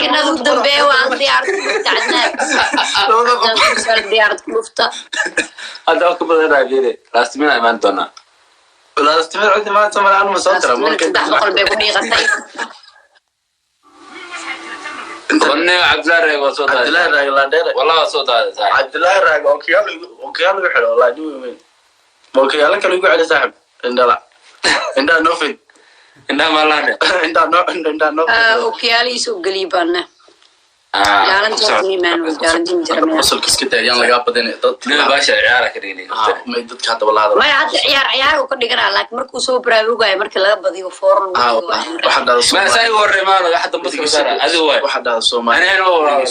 Laakiin aduu dambeeya waa hal diyaarad ku dhufta, Cadnaan. Labada qof. Cadnaan hal diyaarad ku dhufta. Hadda wax ka badan raabiyade, last minute imaan doonaa. Last minute cidi maanta male, anuma soo dira. 300 bay ku dhiiqatay. Wanne Cabdullahi Raag waa soo Cabdillahi daaday. Raag laadheere. Wallah waa soo daaday, saaxiib. Cabdillahi Raag okiyaal okiyaal igu xidho, wallahi nin weyn weyn okiyaalo kale igu celi, saaxib. Indhala indhaha noo fid. Indhaha maalahane. Indhaha noo, indhaha noo fid. Okiyaalihiisa u geliy baana. Qosolka iska daa, yaan lagaa badin dad. Nima baasha ciyaara ka dhignay. Ah, may dadka hadaba la hadal. Maya, hadda ciyaar ciyaar uu ka dhiganaa, laakiin markuu soo baraarugayo, markii laga badiyo fooran Ah, lagu dhigo. Waxaa dhahda Ma saa igu horey maano hadda baska saara adigu waay. Waxaa dhahda Soomaali. Anigana waa walaal.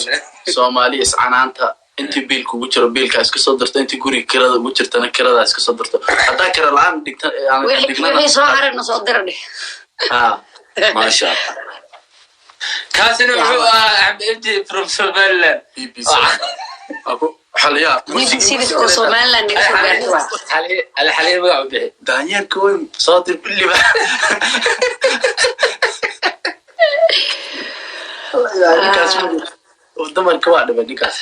Soomaali iscanaanta, intii biilka ugu jiro biilka iska soo dirto, intii guriga kirada ugu jirtana kirada iska soo dirto. Haddaa kira la-aan dhigta aan dhignana. Wixii soo harayna soo dira dheh. Ah. Maasha Allah, kaasina wuxuu ahaa Axmed MJ from Somaliland. BBC xaliyaa. BBC oo Somaliland naga soo gaartay waa. Xaliye magac u bixi. Daanyeerka weyn soo dir biliba. Ninkaas dumarka waa dhibay ninkaas.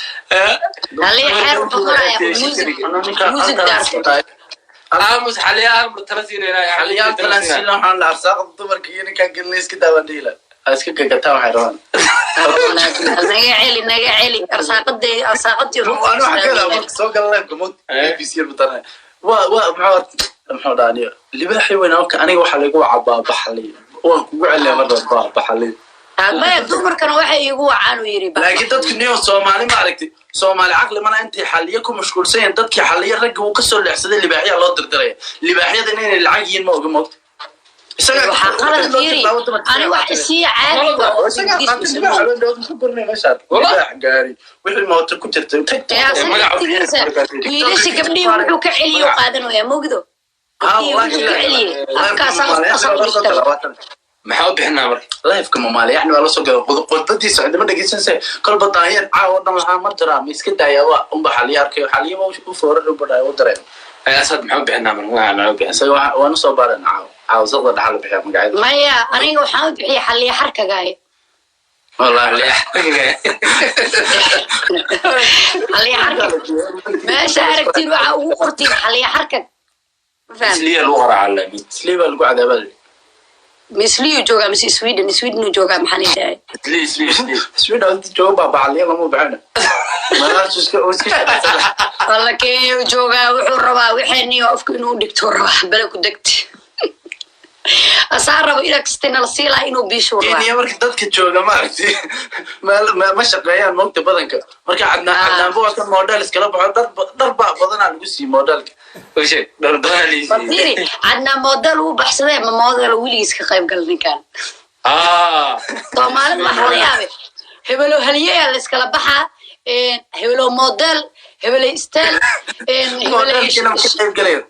Xaliye xeer wuxuu qoraya music music daarto. Aamus xaliye, aamus tala siinayna. Xaliyaa talan siina, waxaan la arsaaqda dumarka iyo ninkaan gelina iska daawaan dhiila ha iska gagataan waxay rabaan. Naga celi, naga celi arsaaqadee, arsaaqadii. Anu waxaan ka helaa marka soo gala live-ka mot BBC batana waa muxuu dhahaa aniga libaaxi weyn aniga waxaa lagu wacaa baabaxali, waan kugu celiyaa mar daba baabaxali. Maya, dumarkana waxay iigu wacaan uu yidhi. Laakiin dadku niyo Soomaali ma aragtay, Soomaali caqli mana, intay xaliyo ku mashquulsan yihiin dadkii xaliyo ragga uu kasoo leexsaday, libaaxyaa loo dirdiraya. Libaaxyadana inay lacag yihiin ma oga moogta isaga. Waxaa qalad fiiri, ani wax isii caadiga oo Isagaa qaatay libaax, habeen muxuu guranaya meeshaan libaax gaari wixii mooto ku jirtay tag. Ee asaga laftigiisa wiilasha gabdhihii wuxuu ka celiyo qaadanaya mogdo. Gabdhihii wuxuu ka celiyey afkaasaa asal u dhigtay. Maxaa u bixinaa marka? Live-ka mamaali yani waa lasoo gala khudbadiisa cidima dhegeysanaysa, kolba daanyeer caawa dhan lahaa ma jiraa, ma iska daaya, waa unba xaliyo arkayo, xaliyaba u foorar u badhayo u dareemo. Asad maxaa u bixinaa marka? Magaca maxaa u bixinaa? Isaga waan usoo baarana caawa, caawa saqda dhaxal bixiya magacyada. Maya, aniga waxaan u bixiyay xaliye xarkagaaye. Wallahi. Xaliye xarkag meesha aragtiin waxaa ugu qortiin xaliye xarkag, ma fahamtay? Isliya lagu qoraa alla. Islii baa lagu cadaabaa. Misliyuu joogaa mise Sweden? Sweden uu joogaa, maxaan idhahay? Isli, isli, isli. Sweden inta jooga baa bacaliya lama bixina malaasu iska uu iska shaqaysana. Walla Kenya uu joogaa, wuxuu rabaa wixeenii oo afku inuu dhigto rabaa, bale ku degti asaa rabo ina kasta nala sii lahaa inuu biishuu rabaa. Kenya marka dadka jooga maaragtay ma shaqeeyaan moogta badanka marka Cadnaan. Ah. Cadnaanba waa kan model iskala baxo, dhar baa badanaa lagu siiyey modelka. U sheeg dhar badan liisi. Fiiri, Cadnaan model uu baxsadee, ma model weligiis ka qayb gal ninkan. Ah. Soomaalida waxaa la yaabay hebelo haliyeyaa la iskala baxaa, hebelo model, hebelo style, hebelo Modelkiina ma ka qayb galayo.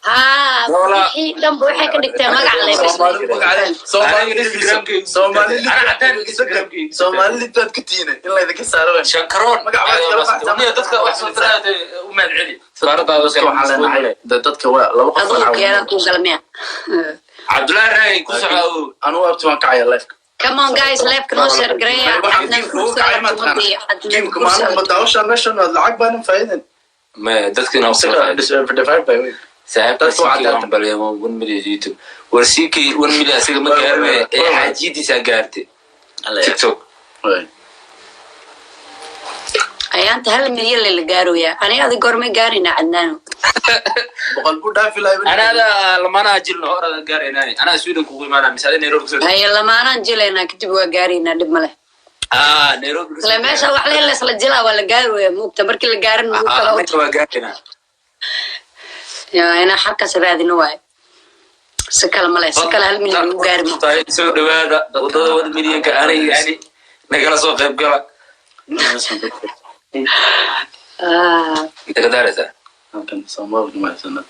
Haa. Wala- Wixii dhanba waxay ka dhigteen magac le. Soomaali magacadeed Soomaali. Aniga Instagramkayga- Soomaali. Ana cadaan Instagramkayga. Soomaali lidaad ku tiina in laydinka saaro wayn. Shankaroon. Magac waa iskala baxsan. Waniga dadka wax soo diraya u mahad celi safaaradaada. Dadka waxaan leenahay dadka waa laba qof Aduu aan caawinay. keena kuu galmiya. Cabdullaahi Raagi ku soco. Anugu abti waan kacaya live-ka. Come on guys, live-ka noo share gareeya. Waxaan Cadnaan game-ka ugu kacay kursi ma taqaana tumadii Cadnaan game-ka kursi. Maalin ba daawashaan meeshan waad lacag baanin faa'iidan. Ma dadka inaa Isaga divide by way. Saaxiibka. Dadka waa CK cadaalad. Waan balya 1 million YouTube war CK 1 million isaga ma gaarme ee xaajiyadiisaa gaartay TikTok. Way. Ayaanta 1 milyan la gaarooyaa, aniga adi goormay gaaraynaa, Cadnaano? 100 buu dhaafi lahaa. Anaada lamaanaha jilno horada gaaraynaa, anaa Sweden kugu imaanaa mise adi Nairobi kasoo. Haye, lamaanaan jilaynaa, kadib waa gaaraynaa, dhib male. Ah, Nairobi kasoo. Ile meesha wax leen laysla jilaa waa la gaarooyaa muugta, markii la gaarin lagu Ah, kala. Annaga waa gaaraynaa. Ya, inaa xalkaas raadino waayo, si kale male, si kale 1 milyan lagu gaari ma. Tahay soo dhawaada wadada 1 milyanka, aniga yani nagala soo qayb gala. Ah, Inta ka daaraysaa. Halkan Soomaaliga ma haysana.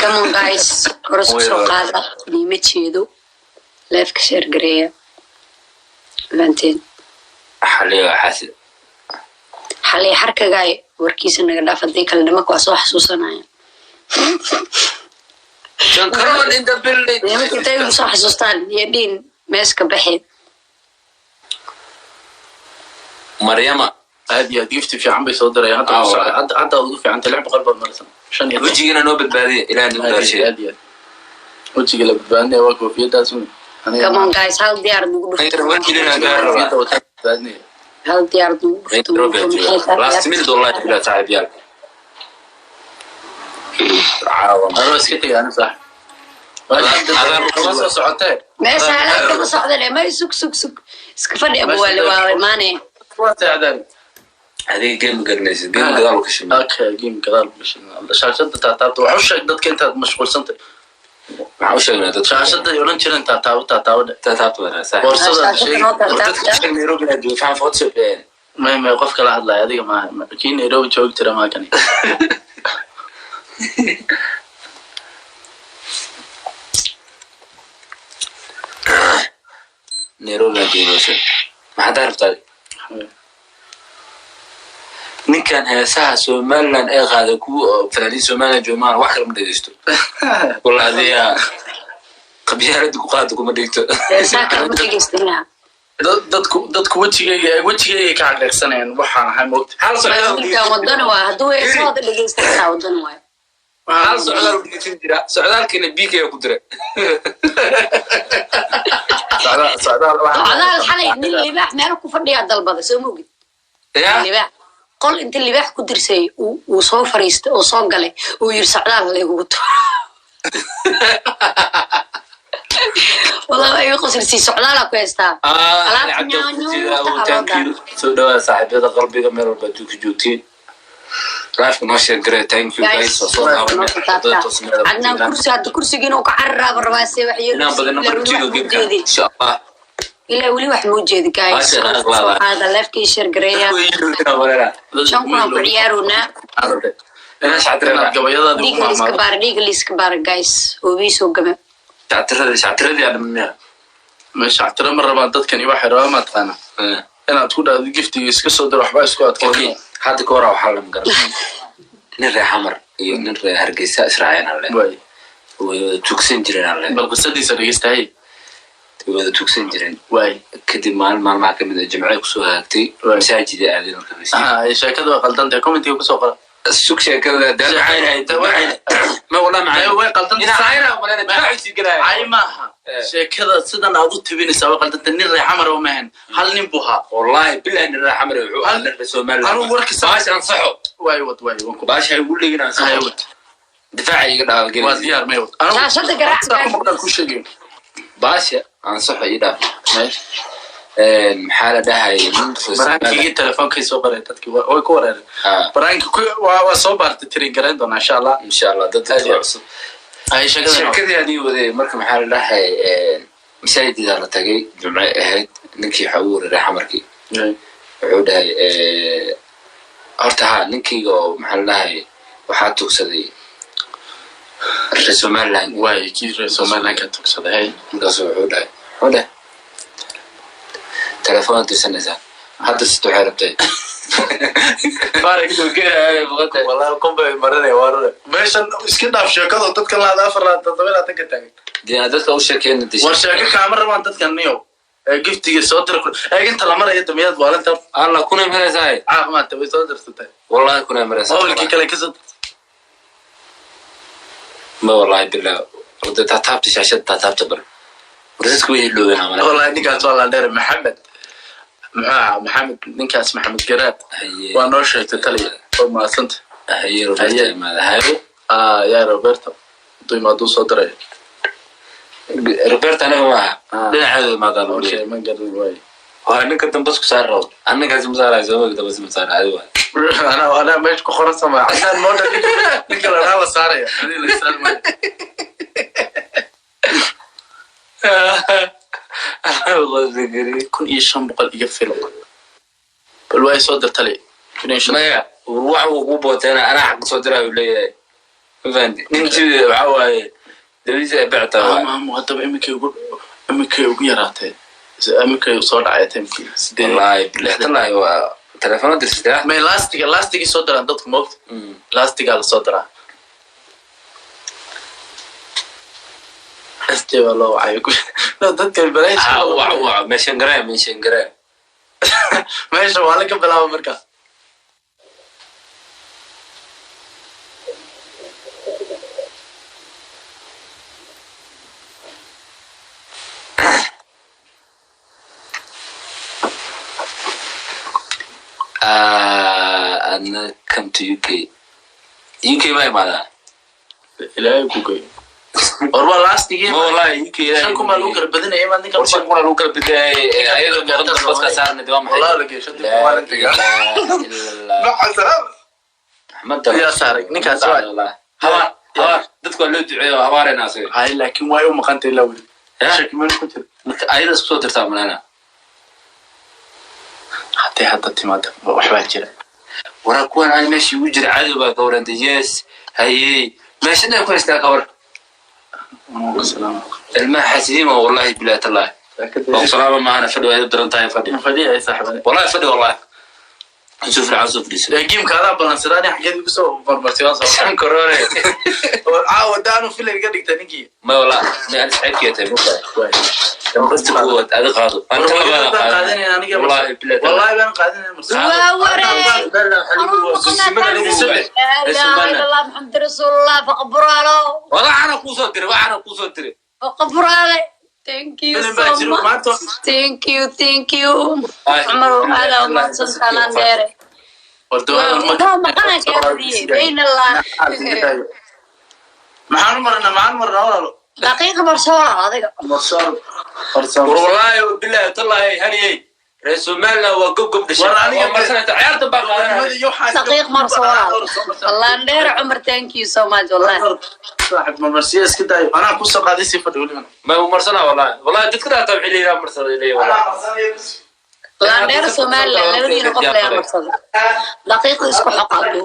Come on guys, horos kusoo qaada, niima jeedo, live-ka share gareeya fahanteen. Xaliya xaasid. Xalay xarkagaay warkiisa naga dhaaf, haddii kale nimanka waa soo xasuusanaya. Shankaroon in the building. Nimanka intay igu soo xasuustaan iyo dhiin meeska baxeed. Maryama. Aad iyo aad gifti fiican bay soo dirayaan hadda. Ah, ku socda. walaal. Hadda ugu fiicanta 600 baad marsan 15. Wejigana noo badbaadiya, ilaah nagu Aad iyo dhaarshay. aad iyo aad wejiga la badbaadinaya waa koofiyadaas un. Aniga Come on guys, hal diyaar nagu Aniga dhufto. wejigana gaar rabaa. koofiyadda wataa badbaadinaya. Hal diyaar nagu dhufto. Nairobi aad joogaa. Last minute, wallahi bilaa, saaxiibyaal. Caawa. Anoo iska tegay ani sax. Kama soo socotee. Meesha halaag kama socdane, may, sug, sug, sug, iska fadhi abuwaale, waa imaane. Waa seexdeen. Adiga game garanaysid, game gadaal ka shimay. Okay, game gadaal bulshada. Shaashada taataabta wax u sheeg dadka intaad mashquulsantay. Maxaa u sheegnaa dadka? Shaashada ay odhan jireen taataabo, taataabo dhe. Taataabta wanaa saaxiib. Boorsada Shaashada sheeg. noo War dadka taataabta. u sheeg Nairobi inaad joogto, waxaan Photoshop een. May, qof kala hadlaya adiga maaha. Kii Nairobi joogi jira maa kani. Nairobi aad joogto sheeg. Maxaad rabtaa? Ninkan heesaha Somaliland ee qaada kuwa oo fanaaniin Somaliland joogaan wax kale ma dhegeysto. Wallahi adiga qabyaalada ku qaada kuma dhigto. Heesaa kale ma dhegeystanaa. Dadku wejigayga ka xaqiiqsanayaan waxaan ahay, moogta. Hal socdaal u Ninkan wadani waa hadduu heesahooda dhegeystanaa, wadani waay. Hal socdaal u dhegeysan jira, socdaalkiina BK ku dira. Socdaal Socdaal xalay nin libaax meel ku fadhiyaa dalbada, soo mogid? Ya. Libaax qol inta libaax ku dirsay uu soo fariistay oo soo galay, uu yiri socdaal laygugu tuuro. Wallahi iga qoslisii, socdaalaa ku haystaa. Alaabta Cabdi nyaanyuurta. Thank you. Soo dhawaada saaxiibada qalbiga, meel walba adduunka joogtiin. Live noo share garee. Thank you guys. Guys, Soo soo daawanay. Cadnaan kursi hadda kursigiina uu ka cararaaba rabaa, se wax Inaan badano martiino game-ka insha Allah. Ilaa weli wax muu jeedi guys. Maasha Allah. Soo qaada live-kii, share gareeya. 5,000 aan ku ciyaaroonaa. Inaad gabayadaadi ugu Dhiigga liiska maamaado. baara, dhiigga liiska baara guys, oo soo game. Shactiradii aa dhammiya. Shactiro ma rabaan dadkani, waxay rabaan ma taqaanaa inaad ku dhahdo giftiga iska soo diro, waxba isku Okay, adkeyn. hadda ka hora waxaa lama garan nin reer Xamar iyo nin reer Hargeysa israaceen alle. Waay. Way wada tugsan jireen alle. Bal qisadiisa dhegeystahay. Way wada tugsan jireen. Waay. Kadib maalin maalmaha kamid ah jimce kusoo hagaagtay, masaajida aadeen marka masjid. Ah, sheekadu waa qaldantahay, commentiga kusoo qora. Sug sheekada dee maxay ma wala maxay Way qaldan. Ina ayna malena difaaciisi galaya. Cay maaha. Sheekada sidan aad u tibinaysaa waa qaldanta. Nin reer Xamar oo maahan, hal nin buu ahaa. Wallahi billahi nin reer Xamar wuxuu ahaa nin reer Somaliland. Anigu warkiisa- Baash ansaxo. Waay, wad, waay, waan ku Baash ay ugu dhigin Hay, ansaxo. Wad. Difaaca iga Waa dhaalgelin. diyaar, may, wad. Shaashada garaac. Anigu maqdaan ku sheegayo. Baasha ansaxo ii dhaaf. Maxaa la dhahayay nin reer Somaliland Baraankigii telefoonkay soo qoray dadkii way ku wareereen. Baraanki waa soo baartay, tirin garayn doonaa insha Allah. Insha Allah dad Aad iyo aad. cusub. Ay sheekada Sheekadii aan waday marka, maxaa la dhahay, masaajidaa la tagay, jumce ahayd. Ninkii waxaa ugu wareeray Xamarkii, wuxuu dhahay horta ha ninkayga oo maxaa la dhahay waxaa tugsaday reer Somaliland. Waay, kii reer Somaliland ka tugsaday, hey. Markaasu wuxuu dhahay telefoon dirsanaysaa hadda sita waxay rabtay. Wallahi kunbay marinaya, waa rure. Meeshan iska dhaaf sheekado, dadkan laada afar laad toddoba laatan ka taagan. Dee dadka u sheekeen. War sheeko kaama rabaan dadkan niyow. Ee giftiga soo dira eeginta la maraya damiyaad waalinta. Alla kuna maraysaa. Caaq maanta way soo dirsatay. Wallahi kuna maraysaa. Mobilkii kale kasoo Ma wallahi billah orda taataabta shaashada taataabta bar war dadku way iloobeen amana. Wallahi ninkaas waa la dheer Maxamed, muxuu ahaa Maxamed, ninkaas Maxamed Garaad. Haye. Waa noo sheegtay taliya, oo mahadsanta. Haye Roberto. Haye. Imaada hayo. Ah, yaa Roberto duimaaduu soo diray. Roberto anaga maaha. Ah. Dhinaceedu imaadaa lagu Okay, leeyahay. Ma garan waayo. Waa ninka dambas ku saari rabo, anninkaasi ma saarayo, sooma dambas ma saarayo adi waay. Anaa meesha ku qoran sama cadaan mooda ninka la dhaha la saaraya, adiga la saari maayo. 1500 iga filo, bal waa soo dir tali 1500. Maya, wax uu ku booteena anaa xaq soo diraayu leeyahay, ma fahanti? Nin sidii waxaa waaye dabadiisa ay bectaa waay. Maamu haddaba iminkay ugu yaraatee, iminkay soo dhacay timkii 8. Wallahi billahi tallahi waa telefoona dirsatay. May, lastigii soo diraan dadku, moogta lastigaa la soo diraa, SJ baa loo wacay. No, dadka Wac wac meeshan garee, meeshan garee. Meesha waa laga bilaaba marka. Adna come to UK. UK ma imaadaa? Ilaahay ku geeyo. War waa lastigii. Ma wallahi UK ilaahay. 5,000 baa lagu kala badinaya maad ninka. War 5,000 lagu kala badinayay, ayadoo maqan baska saarna waa maxay? Wallahi la geeyo 5,000 waa la digaa. Maca salaam. Axmed Yaa saaray, ninkaas waa. Habaar, habaar, dadku waa loo duceeyo, habaarayna asaga. Hay, laakiin way u maqantay ilaa weli. Ya? Shaki meel ku jira. Marka ayada isku soo dirtaa malana. Hadday hadda timaado waxbaa jira. Waraa kuwan aan meeshii ugu jira cadow baa ka warantay. Yes, hayey, meesha dhan ku haystaa ka war. Salaam. Ilmaha xasidiin waa, wallahi bilahi tallahi. Waa ku salaama maahana, fadhi waa idab daran tahay, fadhi. Fadhiya ay saaxiibada. Wallahi fadhi, wallahi soo fircan soo fadhiiso. Gameka adaa balansadaa, nin xageed igu soo barbartay waan soo. Shan korone. Caawa daanu filan iga dhigta ninkii. Ma wallah, ma ani saxiibkii tahay mugtahay. Qasta kuwaad adi qaado. Aan War tala hooyada baan baan qaadanaya aniga. Wallahi bilahi. Wallahi baan qaadanaya marsa. Waa wareey. Laa ilaaha illa Allah Maxamed rasuulullah, faqburaalo. Waxaana kuu soo diray, waxaana kuu soo diray. Faqburaale, thank you Filin baa so jiro much. Maanta. Thank you, thank you. Ay, Cumar, aad umahadsan talaan dheere. War dawada Waa maqana kaadiyey bayn Allah. Maxaan u marnaa, maxaan u marnaa walaalo? Daqiiqa marsoora adiga. Marsoor. War wallahi bilahi tallahi, haniyey, reer Somaliland waa gob dhashay. War aniga Waa marsanayta ciyaarta baa qaadanaya. Daqiiq marsoora landheere. Cumar, thank you so much wallahi. Saaxib, marmarsiya iska daayo. Anaa ku soo qaaday si fadhi weliba. Ma u marsana wallahi, wallahi dadka dhaata waxay leeyihiin marsada leeyahay wallahi. Landheere, Somaliland labadiina qof layaa marsada, daqiiqda isku xoqado.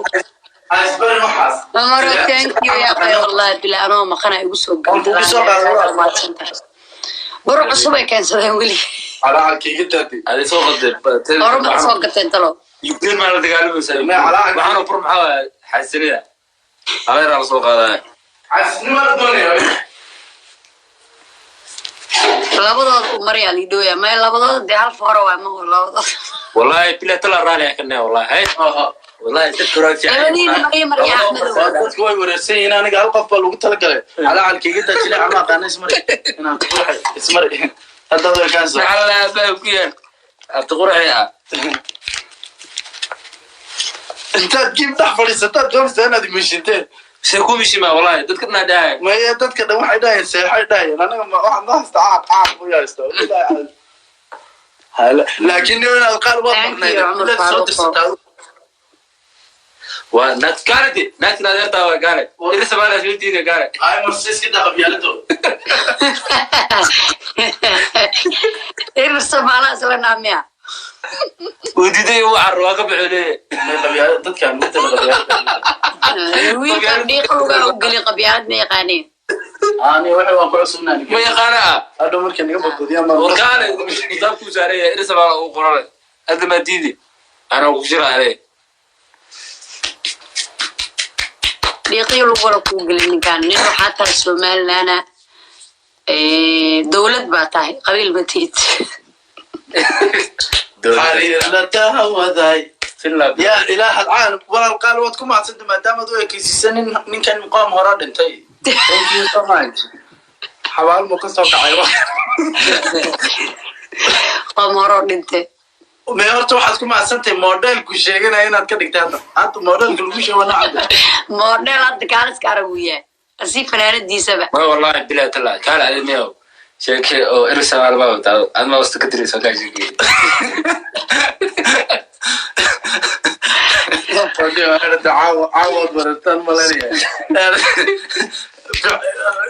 Isbarin waxaas. Cumar, thank you ya qay, wallahi bila anoo maqana igu soo Waan kugu soo qaaday, walaal. Bur cusub ay keensadeen weli. Calacalka iga daadi. Adi soo qaday. Hore ma soo gateen talo? Ukraine maa la dagaalamaysaa? Ma calaacal- Waxaana bur maxaa waaye xasilida aleeraa la soo qaadaya. Xasnimo la doonaya. Labadooda u maryaa liidhooya maya, labadooda dee hal foora waa ma labadooda. Wallahi bilahi tala raali ah kanaa wallahi, hay, wallahi dadka raali fiican. Labadiina marya marya Axmed. Dadku way wareersan yihiin, aniga hal qof baa lagu talagalay. Calacalka iga daadi, jilaaca ma aqaana, ismari. Inaan qurxay ismari. Hadda way kaanso. Maxaa la baa ku yaal abti qurxi ah? Intaad game dhex fadhiisataad doonaysaa inaad imishinteen. Se ku mishima wallahi dadka dhanaa dhahay. Maya, dadka dhan waxay dhahayeen seexay dhahayeen, anaga ma waxaan noo haystaa caaq caaq buu haystaa. Hala, laakiin inaad qaar waa Thank you, maqnayd Cumar inaad soo Faaruq. dirsataa. Waa naad gaaradi, naadkin adeertaa waa gaare ila samaanaa soo diida gaare. Ay marse iska daa qabyaalado. Irir Soomaaliya isla naamiya. Uu diiday, uu carro waa ka baxo leeyahay. May qabyaalo dadkaan ugu tala qabyaalada. Wiilkan dhiiqa lugaa u geli, qabyaalad ma yaqaaneen. Ani waxay waan ku cusubnaa. Ma yaqaana ah. Hadhow markay naga badbadiyaan baan. Warkaale kitaabkuu saaraya ila samaana uu qoranay hadda maa diidi anaa ku jira ale. Dhiiqiyo lugula kuu gelin ninkaan, nin waxaa tahay Somalilandna, dowlad baa tahay, qabiil ma tihid. Xariir la daawaday. Finland. Yaa ilaah alcaalam, walaal qaal, waad ku mahadsantay maadaamaad u ekeysiisay nin ninkan qoom hore dhintay. Thank you so much. Xabaal muu ka soo kacay? Qoom horoo dhintay. Me horta waxaad ku mahadsantahay modelku sheeganaya inaad ka dhigtay hadda hadda modelka lagu sheego nacada. Model hadda kaaliska arag uu yahay asii fanaanadiisaba. Ma wallahi bilahi tallahi kaale adi miyaw sheeke oo ila samaana baa wataa adma wasta ka diraysa kaa sheekeye. Caawaad barataan malanaya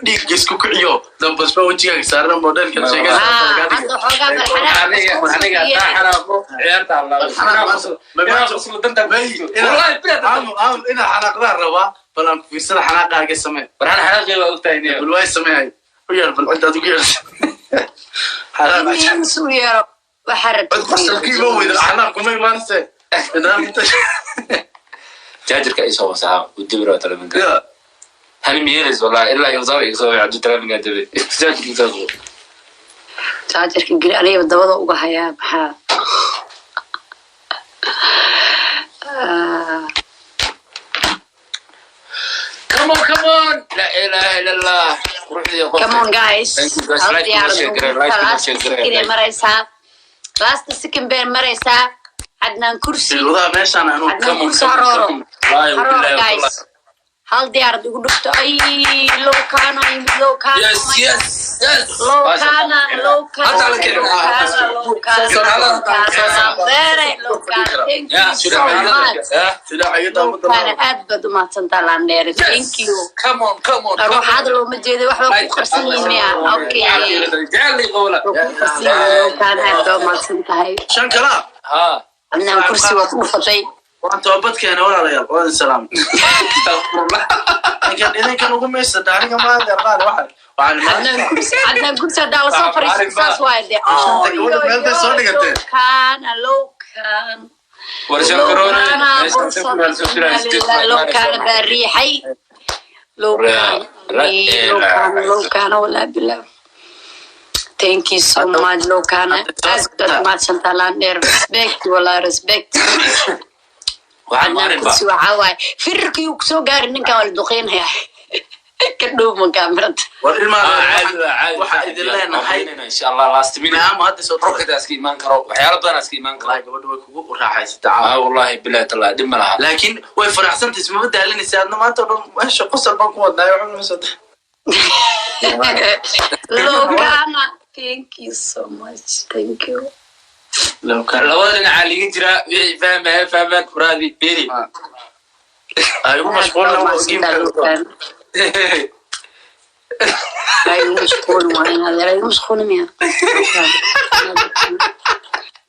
dhiigga isku kiciyo dambasba wejigaaga saaran modelka Haa, hadda xoogaa aniga aniga hadaa xanaaqo ciyaarta Inaa xanaaqdaan rabaa, bal aan ku fiirsada xanaaqaaga samee. War ana xanaaqii waa ogtahay niyo. Bal waay sameehay, u yeer, bal ciddaad ugu yeersa. Inuu yeero waxaa rabtid. Cod qosolkiiba weyda, xanaaq kuma imaanse. Jaajarka ay soo wasaxa uu dibira telefonka hani miyeelays wallahi ilaa iyo wasaaba iga soo wacay telefonka dabe jaajarka soo Jaajarka geli, aniga dabada uga hayaa maxaa. On, la ilaha illa Allah, quruxdii qofka. Come on, guys. Thank you, guys. Hal Like diyaarad noo share ugu garee, like noo last share garee, second ay like. maraysaa, last second bay maraysaa. Cadnaan Kursi. Silwadaha meeshaan anu. Cadnaan Come on, Kursi, come on, harooro. come on. Wallahi, Harooro, billahi, guys. wallahi. Hal diyaarad ugu dhufto. Ay, lowkaana yimid, lowkaana. Yes, yes, yes. Lowkaana, lowkaana. Hadda la keenay. Lowkaana, lowkaana, lowkaana, beere lowkaana. Thank you so much. Lowkaana, aad baad u mahadsantaa, Landheere. Thank you. Come on, come on. Ruuxaad looma jeedo, waxba ku qarsan yihiin miya? Okay. Jaalli qowla. Waa ku qarsan yihiin. Lowkaana, aad baa u mahadsan tahay. Shan kalaa. Ha. Cadnaan Kursi waa ku dhufatay. Waan toobad keenay, walaalayaal, waan salaam. Ninkan idinkan ugu meysata aniga maanta qaal waxaan Cadnaan Kursi, Cadnaan Kursi, haddaa lasoo fariisto saas waay de. Gabadha meel bay soo dhigatay. Lowkaana, lowkaan. Warsha corona. Lowkaana fursad. Lowkaana baa riixay. Lowkaana, lowkaana, lowkaana, walaa bilaa. Thank you so much, lowkaana. Aad baad mahadsantaa, Landheer. Respect, walaa respect. Waxaan Cadnaan maarin ba. Kursi waxaa waaye firarkii uu kusoo gaari, ninkan waa la duqeynayaa. Ka dhuuma kaamirada. War ilmaa. Caadi waa caadi. Waxaa idin leenahay insha Allah last minute. Maama hadda soo Rocket iska imaan karo. Waxyaalo badan iska imaan karo. Wallahi gabadha way kugu raaxaysataa. Ah, wallahi billahi taala dhib ma laha. Laakiin way faraxsantay, ismama daalinaysa. Adna maanta oo dhan meesha qosol baan ku wadnaayo, waxba ma soo. Lowkaana, thank you so much, thank you. Labada dhinacaa liiga jiraa, wixii fahmaya fahmaan uraadi beri. Ay ugu mashquulna waa game. Ay mashquul waa inaad ay mashquul miya?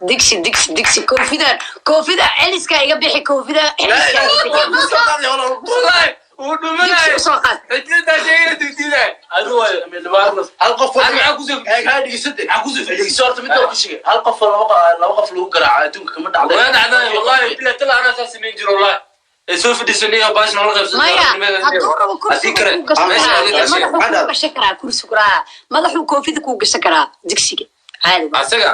Digsi, digsi, digsi, koofidan, koofida celiska iga bixi, koofida celiska iga bixi. Wallahi wuu Digsi dhumanaya. usoo qaad. Xididaa sheegayna dugtidaa. Adu waayo. Hal qof. Adiga maxaa kusoo Eeg, ha dhegeysate. Maxaa kusoo Dhegeyso horta, mid waa ku sheegay. Hal qof oo laba qof lagu garaaco adduunka kama dhacday. Waa dhacday, wallahi billahi taala anaa saas samayn jiro, wallahi. Ee soo fadhiisanay oo baash noola qaybsan. Maya, hadduu rabo kursi kuu gashan Meesha karaa. adiga Madaxuu kuu gashan karaa kursi kuraa, madaxuu koofida kuu gashan karaa digsiga caadi waa. Asaga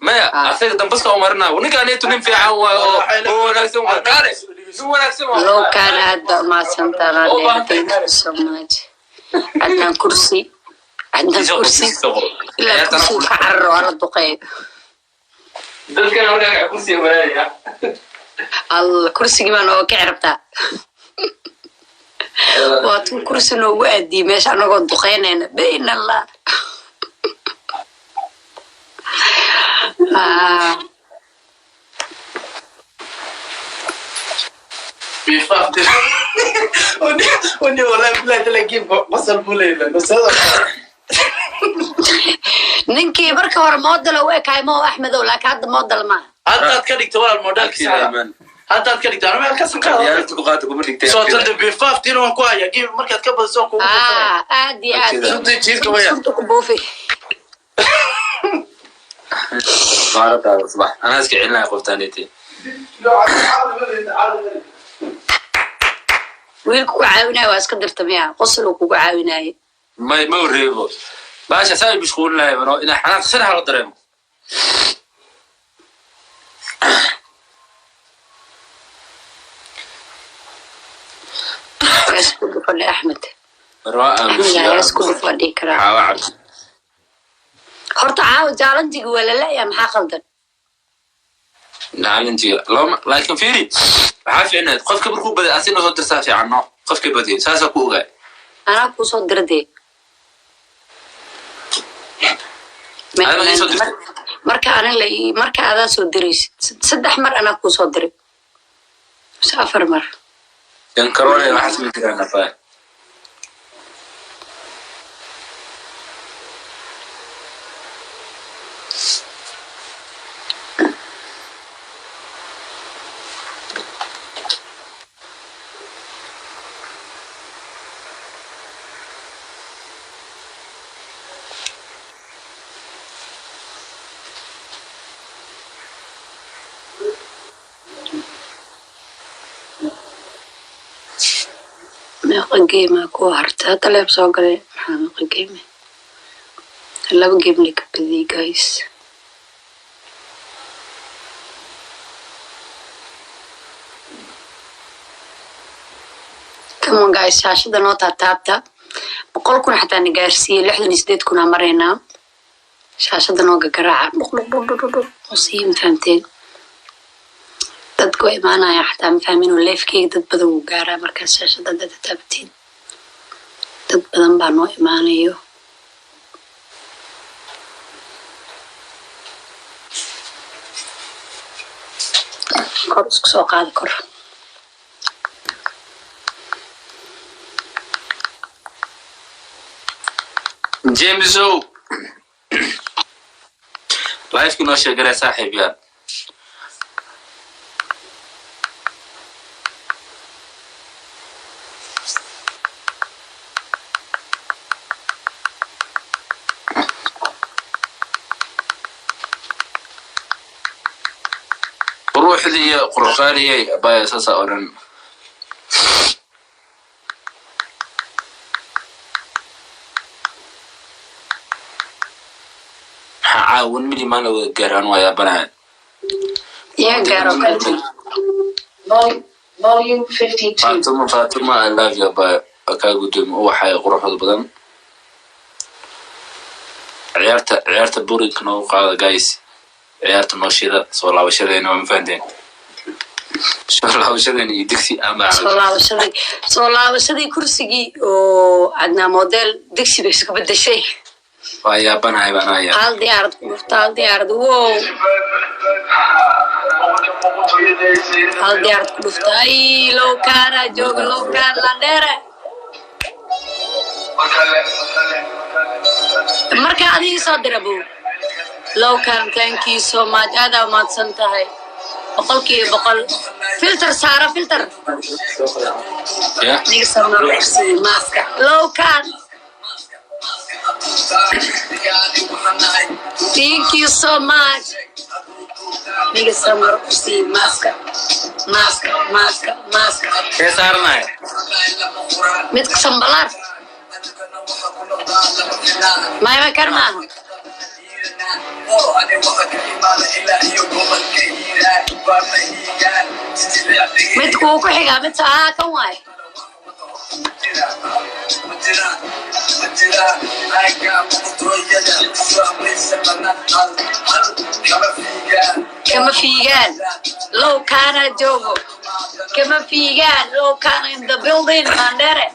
maya. Ah. Asaga dambaska u marinaa, ninkaan eetu nin fiican waay oo wanaagsan waay, kaale nin wanaagsan waay. Lowkaan, aad baa umahadsantaa, Landheer. Thank you so much, Cadnaan Kursi, Cadnaan Kursi. Ilaa kursigu ka cararo, waa la duqeeyo. Dadkan halkaa kursiga walaalayaa. Alla, kursigii baa nooga kici rabtaa. Waa tun kursi noogu aadiyey meesha anagoo duqeynayna bayn Allah. Ah, Bifaafte. Wani wallahi billahi taala game qosol buu leeyahay. Ninkii marka hore model u ekaay mo Axmedow, laakiin hadda model maaha. Haddaad ka dhigto walaal modelka saxda. Haddaad ka dhigto anaa meel ka sanqaado. Ciyaarta ku qaata kuma dhigtay. Soo tanda bifaaftina waan ku hayaa game markaad ka badiso waan kugu qosolaya. Ah, aad iyo aad. Sunta jiirka wayaan. Sunta ku buufi. Qaarada subax anaa iska celinaya qoftaanete. Wiilka ku caawinaya waa iska dirta miya? Qosol uu kugu caawinaaye. May, ma wareebo baasha saa mashquulinahay bano inaa xanaaq sanaha la dareemo. Hees ku dhufadhe, Axmed. Marwaa. Axmed, hees ku dhufaa dhihi karaa. Caawa Cabdi. Horta caawa challenge-iga waa la la'yaa, maxaa qaldan? Challenge-iga looma, laakiin fiiri, waxaa fiicneed qofka markuu baday asina soo dirsaa fiican, no qofka badiyay saasaa ku ogaay. Anaa kuu soo dira dee. Anaa ii soo dirtay. Marka anin la marka adaa soo diraysid saddex mar anaa kuu soo diray mise afar mar. Jankaroone waxaas ma jiraan afaa. Meeqa game aa kuu hartay hadda? Leeb soo galay, maxaa meeqa game? Laba game la ka badiyay, guys. Come on guys, shaashada noo taataabta. 100,000 xataa na gaarsiiyey, 68,000 aa maraynaa. Shaashada noo gagaraaca, dhuq dhuq dhuq dhuq dhuq oo sii, ma fahamteen? Dadka waa imaanaya xataa, ma fahmin oo live-keyga dad badan wuu gaaraa. Markaas shaashada haddaad taataabatiin, dad badan baa noo imaanayo. Kor isku soo qaada, kor. Jamesow, live-ki noo sheegaray, saaxiib yaal. Quruxdii iyo qurqaaliyay abaya, saasa odhan. Maxaa caawan mili maan la wada gaaraan? Waa yaabanahay. Iyaga gaaro kale. Volume 52. Fatuma, Fatuma, I love you abaya. Waa kaa gudoomi uwaxay quruxda badan. Ciyaarta, ciyaarta burinka noogu qaada guys, ciyaarta noo shida. Soo laabashadeena waa, ma fahanteen? Soo laabashadeena iyo digsi ama Soo laabashadii kursigii oo Cadnaa Model digsi bay isku bedeshay. Waa yaabanahay baan ayaa. Hal diyaarad ku dhufta, hal diyaarad, wow, hal diyaarad ku dhufta. Ay, lowkaana jooga, lowkaan landheere. Marka adigii soo dira bu lowkan. Thank you so much, aadaa umahadsan tahay, 100%. Filter saara, filter. Ya. Niga soo maaska lowkan. Thank you so much. Niga samar usii maaska, maaska, maaska, maaska. Kee saaranaya? Midka sambalaar mayma kar maaha. Midka wuu ku xigaa, mid aa kan waay. Kama fiigaan, low kaana joogo, kama fiigaan. Low kaana in the building, mandere.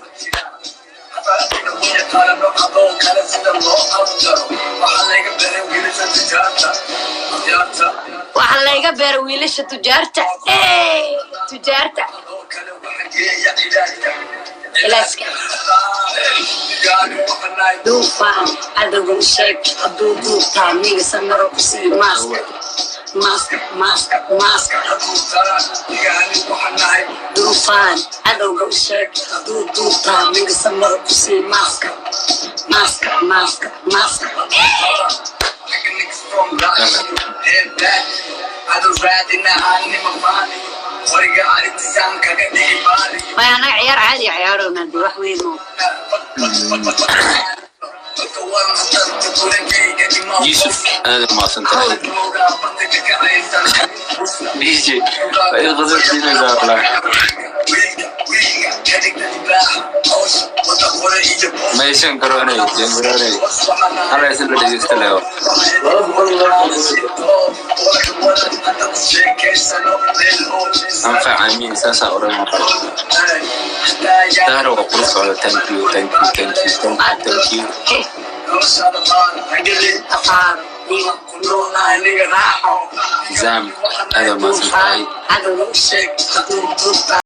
Waxaa layga beeray wiilasha tujaarta, ee tujaarta ilaaska. Duufaan cadowgan sheeg hadduu duubtaa, miga samaro kusii maaska, maaska, maaska, maaska. Duufaan cadowga u sheeg hadduu duubtaa, miga samaro kusii maaska, maaska, maaska, maaska. Maya, anaga ciyaar caadi ah ciyaarona de, wax weyn mo. Yusuf, aad umahadsan tahay. DJ waa id qasab siinaysaa wallahi. Maysan garoonay, jan garoonay, hala isla dhegeysta leo. Anfac amiin, saasaa odhan maqal. Dahra waa kula socda. Thank you, thank you, thank you, thank you, thank you. Afaar Zam, aad umahadsan tahay. cadowga u sheeg hadduu duubtaa.